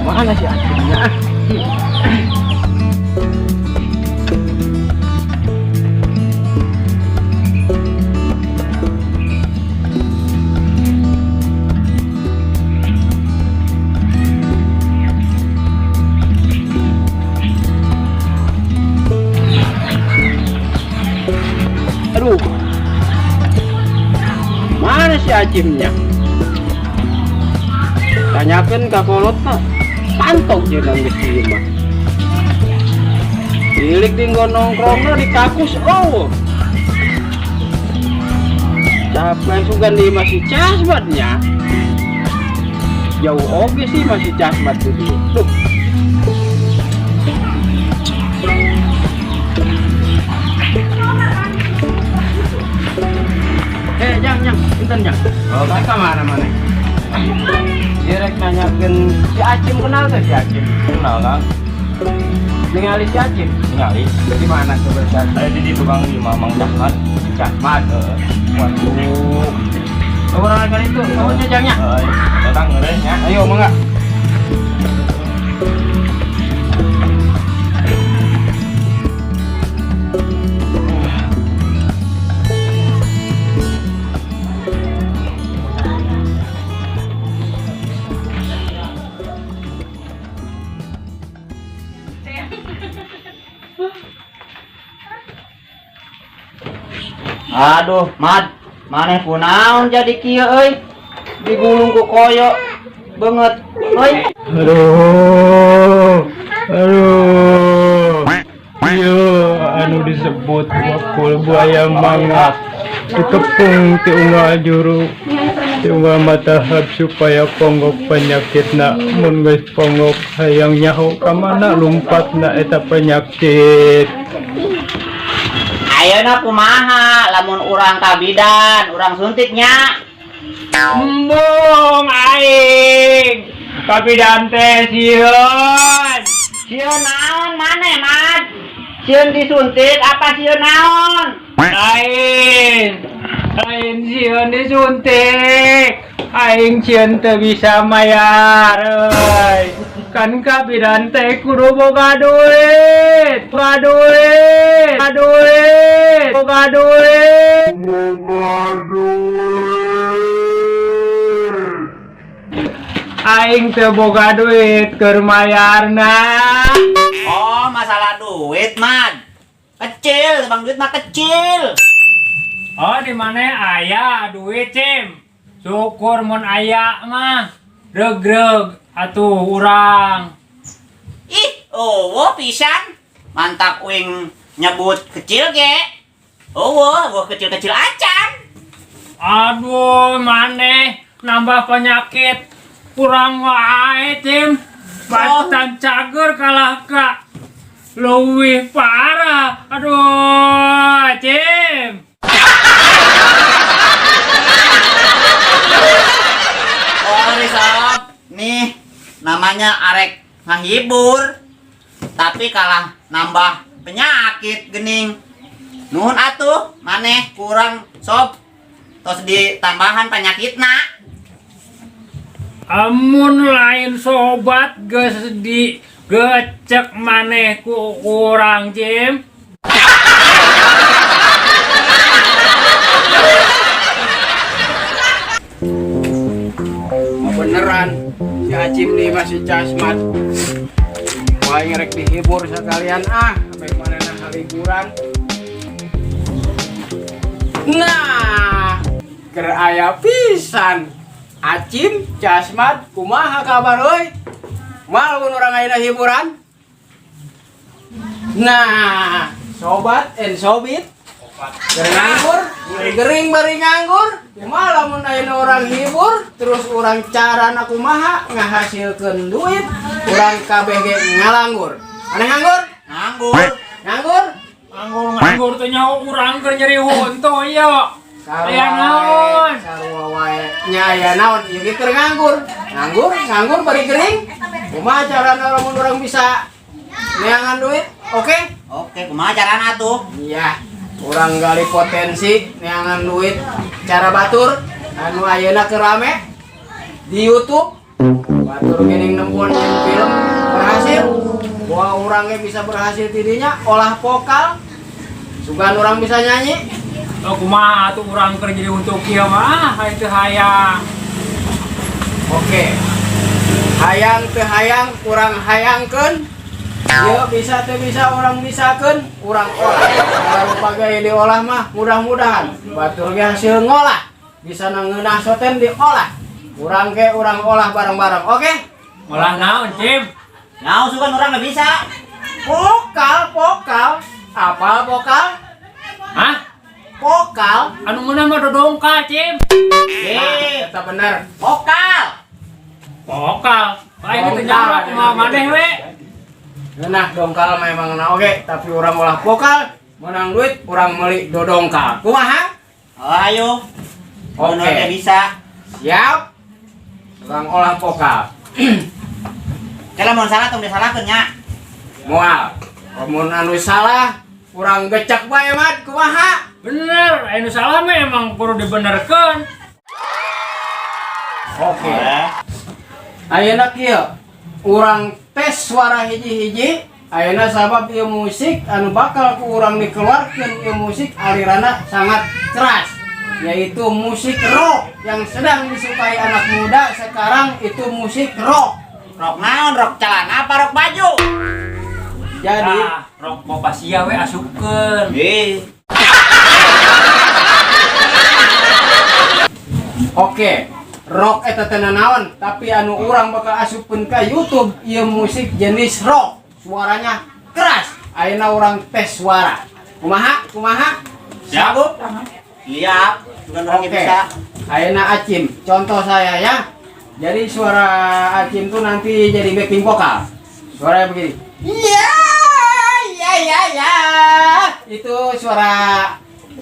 Mana si Acimnya? Ah? Aduh. Mana si Acimnya? Tanyakan ke kolotna. Pantog jeung geus ieu mah. Dilik di nggon nongkrongna di kakus, oh. Capek sugan di masih casmatnya. Jauh oge sih masih casmat tuh dia. Tuh. Eh, jang, jang, punten jang. Oh, ka mana mana? Direk nanyakeun si Acim, kenal tuh si Acim? Kenal, Kang. Ningali si Acim? Ningali. Di mana coba si Acim? Saya di tukang di Mamang Cahmat. Casmat. Heeh. Waduh. Orang kali itu, kamu jajangnya. Heeh. Datang ngeureun nya. Ayo, mangga. Aduh, Mad, maneh kunaon jadi kieu euy? Digulung ku koyo beungeut euy. Aduh, aduh. Iya, anu disebut wakul buaya mangga dikepung ti unggal juru ti unggal matahab supaya ponggok penyakitna. Mun geus ponggok, hayang nyaho ka mana lumpatna eta penyakit. Ayeuna kumaha lamun urang ka bidan, urang suntiknya? Embung aing ka bidan teh sieun. Sieun naon maneh, Mad? Sieun disuntik apa sieun naon? Lain, lain sieun disuntik, aing sieun teu bisa mayar euy. Kan ka bidan teh kudu boga duit, boga duit, boga duit, boga duit. Aing teu boga duit keur mayarna. Oh, masalah duit, Mad. Kecil, bang, duit mah kecil. Oh, di mana aya duit, Cim? Syukur mun aya mah. Regreg atuh urang. Ih, oh, pisan. Mantap uing nyebut kecil ge. Oh, gua kecil-kecil acan. Aduh, maneh nambah penyakit kurang wae, Cim. Batan cager kalah ka leuwih parah. Aduh, Cim. Oh, Sob. Nih, namanya arek ngahibur. Tapi kalah nambah penyakit gening. Nuhun atuh, maneh kurang sob. Tos ditambahan penyakitna. Amun lain sobat geus di gecek maneh ku kurang, Cim. Oh, beneran si Acim nih masih casmat. Wah, ngerek dihibur sekalian ah, sampai mana nah liburan. Nah, keur aya pisan. Acim, Casmat, kumaha kabar euy? Kumaha lamun urang ayeuna hiburan? Nah, sobat and sobit, keur nganggur, gering bari nganggur, kumaha lamun ayeuna urang hibur, terus urang carana kumaha ngahasilkeun duit, urang kabeh ge ngalanggur. Maneh nganggur? Nganggur. Nganggur? Nganggur nganggur teh nyaho urang keur nyeri huntu ieu. Aya naon? Sarua wae. Nya aya naon ieu ge keur nganggur. Nganggur, nganggur bari gering. Kumaha carana lamun urang bisa neangan duit? Oke? Oke, kumaha carana tuh? Iya, urang gali potensi neangan duit cara batur anu ayeuna keur rame di YouTube. Batur Batur geuning nempuan jeung film berhasil. Bahwa urangnya bisa berhasil tidinya olah vokal. Sugan urang bisa nyanyi. Oh, kumaha atuh urang keur jadi untuk kieu mah, ah itu hayang. Oke. Hayang teu hayang urang hayangkeun. Ieu bisa teu bisa urang bisakeun, urang olah. Kalau pagai diolah mah mudah-mudahan batur ge hasil ngolah. Bisa nangeunah soten diolah. Urang ge urang olah bareng-bareng. Oke? Olah naon, Cim? Nah, sugan urang nggak bisa. Vokal, vokal. Apa vokal? Hah? Vokal. Anu meunang mah dodongkal, Cim. Eh, Eta bener. Vokal. Vokal. Aing teu nyaho kumaha maneh we. Ngeunah dongkal mah emang na oge, tapi urang olah vokal, menang duit, urang meuli dodongkal. Kumaha? Oh, ayo. Oke. Oke. Bisa. Siap. Urang olah vokal. Kalau mau salah tong disalahkeun nya. Moal. Lamun anu salah, urang gecek bae mat, kumaha? Bener, anu salah mah emang kudu dibenerkeun. Oke. Ayeuna kieu, urang tes suara hiji-hiji. Ayeuna sabab ieu musik anu bakal ku urang dikeluarkeun, ieu musik aliranna sangat keras, yaitu musik rock yang sedang disukai anak muda sekarang, itu musik rock. Rok naon, rok celana apa rok baju? Jadi Ah, rok bapak sia we asupkeun. Eh, Oke, rock eta teh naon, tapi anu urang bakal asupkeun ka YouTube ieu musik jenis rock, suaranya keras. Ayeuna urang tes suara. Kumaha? Kumaha? Siap. Siap. Sugan urang ge Oke. bisa. Ayeuna Acim, contoh saya ya. Jadi suara Acim tuh nanti jadi backing vokal. Suaranya begini. Ya, ya, ya, ya. Itu suara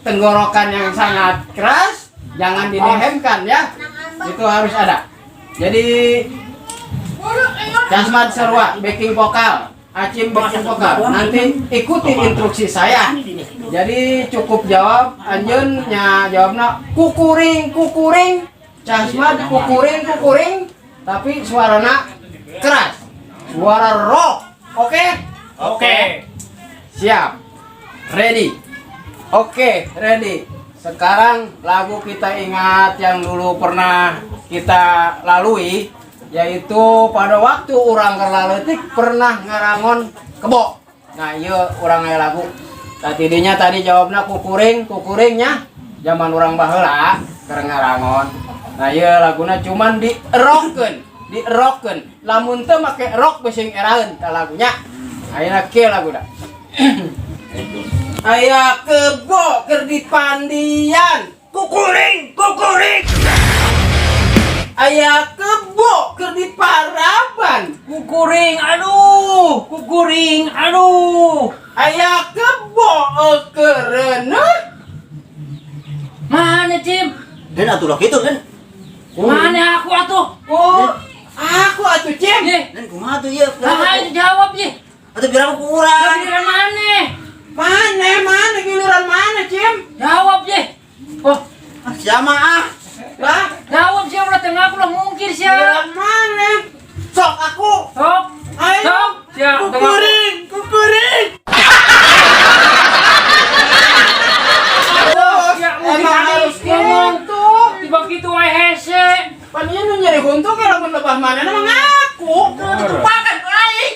tenggorokan yang sangat keras. Jangan didehemkan ya. Itu harus ada. Jadi Casmat Serwa backing vokal, Acim backing vokal. Nanti ikuti instruksi saya. Jadi cukup jawab anjeun nya, jawabna kukuring kukuring. Casmat kukuring kukuring, tapi suarana keras. Suara rock. Oke? Oke. Siap. Ready. Oke, ready. Sekarang lagu kita ingat yang dulu pernah kita lalui, yaitu pada waktu urang keur laletik pernah ngarangon kebo. Nah, iya urang aya lagu. Tadi dinya tadi jawabna kukuring, kukuringnya zaman urang baheula keur ngarangon. Nah, iya laguna cuman di-rockeun, di-rockeun. Lamun teu make rock bising eraeun ka lagunya. Ayeuna kieu laguna. Aya kebo keur dipandian. Kukuring, kukuring. Aya kebo keur diparaban. Kukuring, aduh, kukuring, aduh. Aya kebo keur reuneuh. Mana, Cim? Dan atuh lah kitu, Dan. Mana aku atuh? Oh, aku atuh, Cim. Ye, Dan kumaha tuh ieu? nah itu jawab ye. Atuh biar aku kurang. Giliran mana? Mana mana giliran mana, Cim? Jawab ye. Oh, Ah, siapa ah? Lah, jawab sih ulah tengah aku lah mungkir sih. giliran mana? Sok aku. Sok, Ayo. sok, sia. Kukuring, kukuring. Ya, mungkin Emang tadi harus ngomong. gitu. Tiba gitu wae hese. Pan ieu nu nyeri huntu ke lamun lebah mana mah ngaku. Tumpakan ku aing.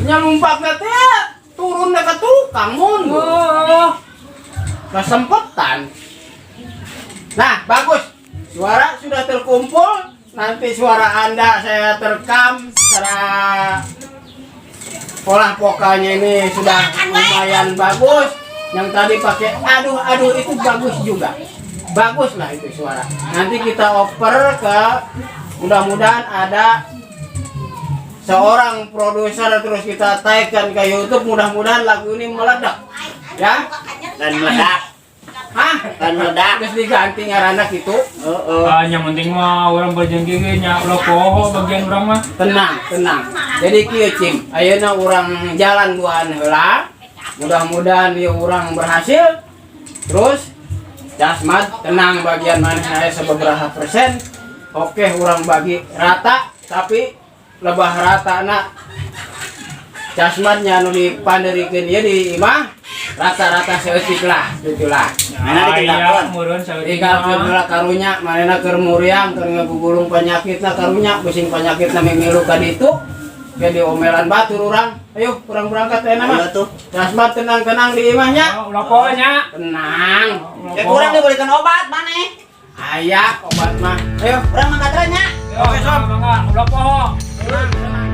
Nya numpakna teh turun ke tukang mundur. Oh, Kesempetan. Nah, bagus. Suara sudah terkumpul. Nanti suara Anda saya terekam secara pola vokalnya ini sudah lumayan bagus. Yang tadi pakai aduh aduh itu bagus juga. Bagus lah itu suara. Nanti kita oper ke, mudah-mudahan ada seorang produser, terus kita tagkan ke YouTube, mudah-mudahan lagu ini meledak. Ya? Dan meledak, Hah? dan meledak. Terus diganti ngaranna gitu. Heeh. Ah, yang penting mah urang berjanji ge nya ulah poho bagian urang mah. Tenang, tenang. Jadi kieu, Cing, ayeuna urang jalan duaan heula. Mudah-mudahan ieu urang berhasil. Terus Jasmad tenang, bagian mana saya seberapa persen. Oke, urang bagi rata. Tapi lebah rata na casmatnya anu dipanderikeun ieu di imah rata-rata saeutik lah gitu lah. Mana ditinggalkeun? Meureun saeutik. Tinggalkeun heula karunya, manehna keur muriang, keur ngagugulung penyakitna karunya, pusing penyakitna mimilu ka ditu. Jadi omelan batur urang. Ayo, urang berangkat ayeuna mah. Ayo tuh. Casmat tenang-tenang di imahnya. Oh, ulah poho nya. Tenang. Ya kurang dibelikan obat maneh. Aya obat mah. Ayo. Urang mangkat nya. Oke, sob. Mangga, ulah poho. Tenang, tenang.